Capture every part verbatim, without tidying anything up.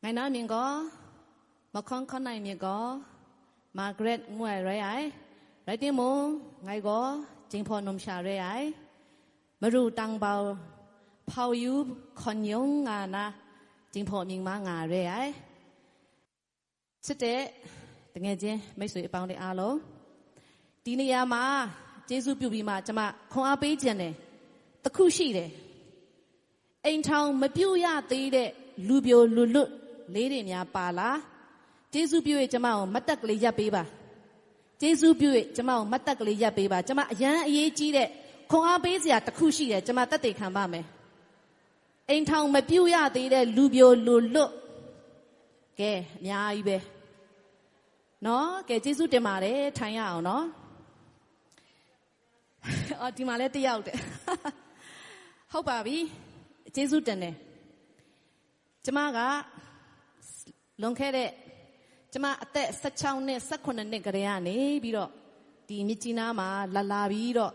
Ngai na mying gaw, Mahkawn Hkawn Nai myit gaw, Margaret ngu ai rai ai. Rai timung, ngai gaw Jinghpaw numsha re ai. Maru Tangbau Hpau Yu Hkawn Yung nga na Jinghpaw mying ma nga re ai. ချစ်တဲ့ တငယ်ချင်းမိတ်ဆွေအပေါင်းတွေအားလုံး၊ ဒီနေရာမှာကျေးဇူးပြုပြီးမှ ကျွန်မခွန်အားပေးချင်တယ်။ တစ်ခုရှိတယ်။ အိမ်ထောင်မပြုတ်ရသေးတဲ့ လူပျိုလူလွတ်လေးတွေများပါလား။ ကျေးဇူးပြု၍ ကျွန်မကိုမတ်တပ်ကလေးရပ်ပေးပါ။ ကျေးဇူးပြု၍ ကျွန်မကိုမတ်တပ်ကလေးရပ်ပေးပါ။ ကျွန်မအရမ်းအရေးကြီးတဲ့ ခွန်အားပေးစရာတစ်ခုရှိတယ်။ ကျွန်မသက်သေခံပါမယ်။ အိမ်ထောင်မပြုတ်ရသေးတဲ့ လူပျိုလူလွတ်။ ကဲ၊ အများကြီးပဲနော်။ ကဲ၊ ကျေးဇူးတင်ပါတယ်။ ထိုင်ရအောင်နော်။ အော်၊ ဒီမှာလည်းတစ်ယောက်တည်း။ ဟုတ်ပါပြီ။ ကျေးဇူးတင်တယ်။ ကျမက လွန်ခဲ့တဲ့ ကျမအသက် ဆယ့်ခြောက်နှစ်၊ ဆယ့်ခုနစ်နှစ်ကတည်းကနေပြီးတော့ ဒီမြစ်ကြီးနားမှာလာလာပြီးတော့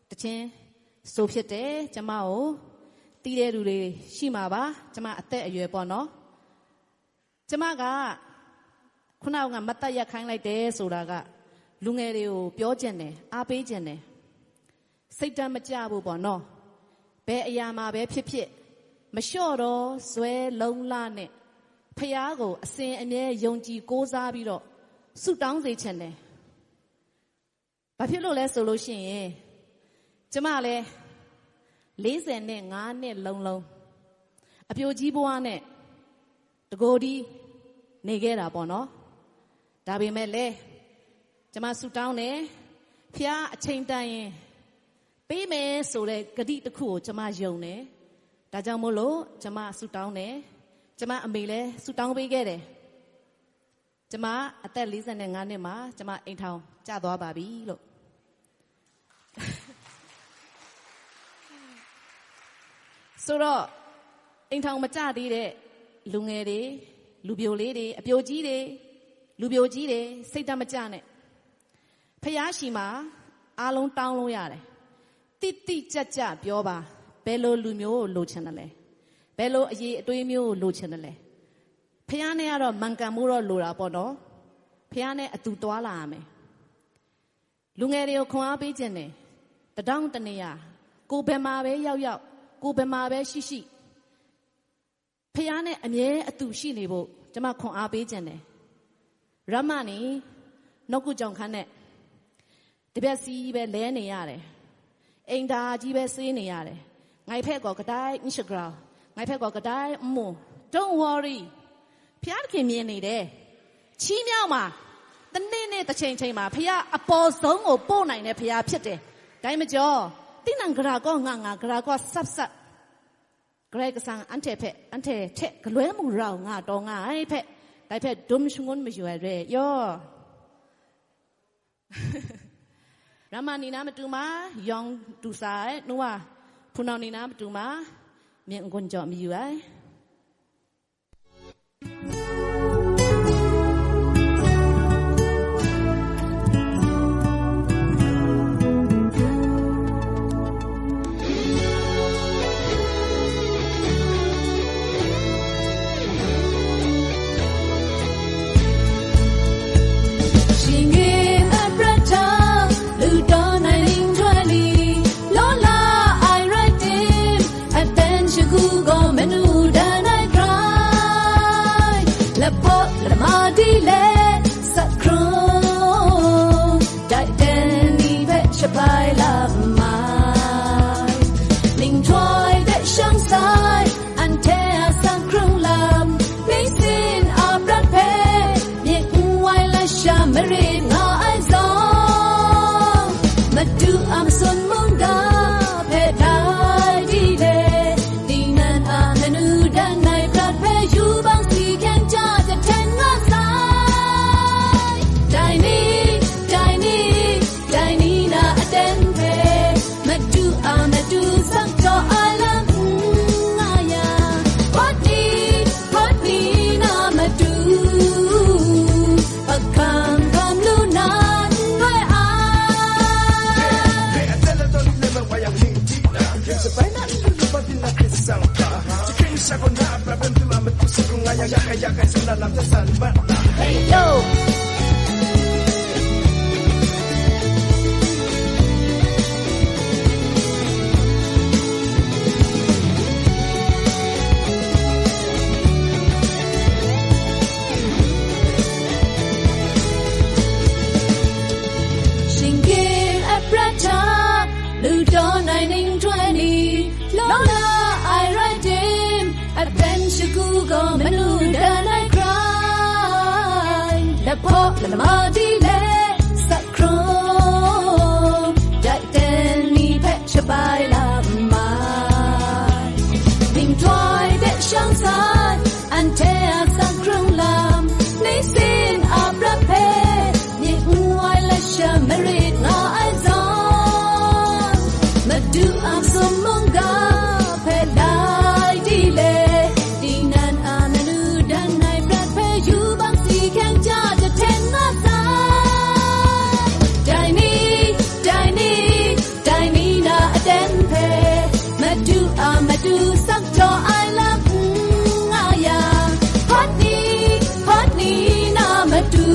သီချင်းဆိုဖြစ်တယ်။ ကျမကိုသိတဲ့လူတွေရှိမှာပါ။ ကျမအသက်အရွယ်ပေါ့နော်။ ကျမက ခုနက မတ်တပ်ရပ်ခိုင်းလိုက်တယ်ဆိုတာက လူငယ်တွေကိုပြောချင်တယ်။ အားပေးချင်တယ်။ စိတ်ဓာတ်မကျဖို့ပေါ့နော်။ ဘယ်အရာမှာပဲဖြစ်ဖြစ်၊ မလျှော့တောဇွဲလုံးလနဲ့ ဖယားကိုအစဉ်အမြဲယုံကြည်ကိုးစားပြီးတော့ ဆုတောင်းစေချင်တယ်။ ဘာဖြစ်လို့လဲဆိုလို့ရှိရင်၊ ကျမလည်း လေးဆယ်နှစ်၊ ငါးနှစ်လုံးလုံး အပျိုကြီးဘဝနဲ့ တကိုယ်တည်းနေခဲ့တာပေါ့နော်။ ဒါပေမဲ့လည်း ကျမဆုတောင်းတယ်။ ဖျားအချိန်တန်ရင် ပေးမယ်ဆိုတဲ့ကတိတစ်ခုကို ကျမယုံတယ်။ ဒါကြောင့်မို့လို့ ကျမဆုတောင်းတယ်။ ကျမအမေလည်းဆုတောင်းပေးခဲ့တယ်။ ကျမအသက် လေးဆယ်ငါးနှစ်မှာ ကျမအိမ်ထောင်ကျသွားပါပြီလို့။ ဆိုတော့ အိမ်ထောင်မကျသေးတဲ့လူငယ်တွေ၊ လူပျိုလေးတွေ၊ အပျိုကြီးတွေ၊ လူပျိုကြီးတွေ၊ စိတ်ဓာတ်မကျနဲ့။ ဖယားရှိမှာ အားလုံးတောင်းလို့ရတယ်။ တိတိကျကျပြောပါ။ ဘယ်လိုလူမျိုးကိုလိုချင်တယ်လဲ။ ဘယ်လိုအရည်အသွေးမျိုးကိုလိုချင်တယ်လဲ။ ဖယားနဲ့ကတော့မှန်ကန်မှုတော့လိုတာပေါ့နော်။ ဖယားနဲ့အတူသွားလာရမယ်။ လူငယ်တွေကိုခွန်အားပေးချင်တယ်။ တစ်ထောင့်တစ်နေရာ၊ ကိုယ်ဘယ်မှာပဲရောက်ရောက်၊ ကိုယ်ဘယ်မှာပဲရှိရှိ၊ ဖယားနဲ့အမြဲအတူရှိနေဖို့ ကျမခွန်အားပေးချင်တယ်။ ရမ္မနီ နှုတ်ကုကြောင်ခန်းနဲ့ တပြက်စီးပဲလဲနေရတယ်။ အိမ်သာကြီးပဲစေးနေရတယ်။ ငါ့ဖက်ကော်ကတိုင်း၊ ငါ့ဖက်ကော်ကတိုင်း၊ Don't worry. ဘုရားသခင်မြင်နေတယ်။ ချီးမြှောက်မှာ။ တစ်နေ့နေ့တစ်ချိန်ချိန်မှာ ဘုရားအပေါ်ဆုံးကိုပို့နိုင်တဲ့ဘုရားဖြစ်တယ်။ ဒါပေမဲ့ကျော်၊ သီးနှံကရၢကော့ငါငါ၊ ကရၢကော့ဆပ်ဆပ်၊ ကရၢကစံအန်ထဲဖက်၊ အန်ထဲထဲကလွဲမူရအောင်ငါတော့ငါအဲ့ဖက်၊ ဒါဖက်ဒုံရှငုံမယူရရဲရော။ ရမ္မနီနာမတူမှာ၊ ယောင်တူစာ၊ နူဝါဖူနောင်နီနာမတူမှာ၊ မြင်ကွန်ကြောင့်မယူရ။ Hey, yo! Shinggyim a prat hta, lu dawn ai ning htoi ni, law la ai rai tim, aten shagu gaw manu dan ai hkrai, lahpaw lama di le, sak hkrung, dai ten ni hpe shabai la mai. Ning htoi de shang sai, anhte a sak hkrung lam, ning sin a prat hpe, myit nwai lasha marit nga ai zawn, Madu a sum mungga hpe lai di le, di nan a manu dan ai prat hpe yubak si hkyeng ja jahten nga sai. Dai ni, dai ni, dai ni na aten hpe, Madu a matu sak jaw ai lam n nga yang, hpawt ni, hpawt ni na matu,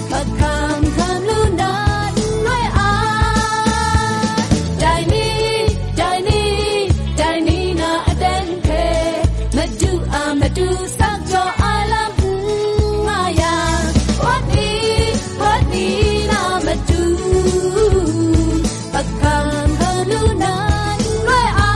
hpawt hkam hkam lu na n rai ai. Dai ni, dai ni, dai ni na aten hpe, Madu a matu sak jaw ai lam n nga yang, hpawt ni, hpawt ni na matu, hpawt hkam hkam lu na n rai ai.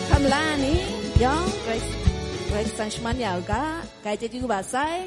Hkam la ni yawng, Karai, Karai Kasang shaman ya u ga, gai chyeju kaba sai.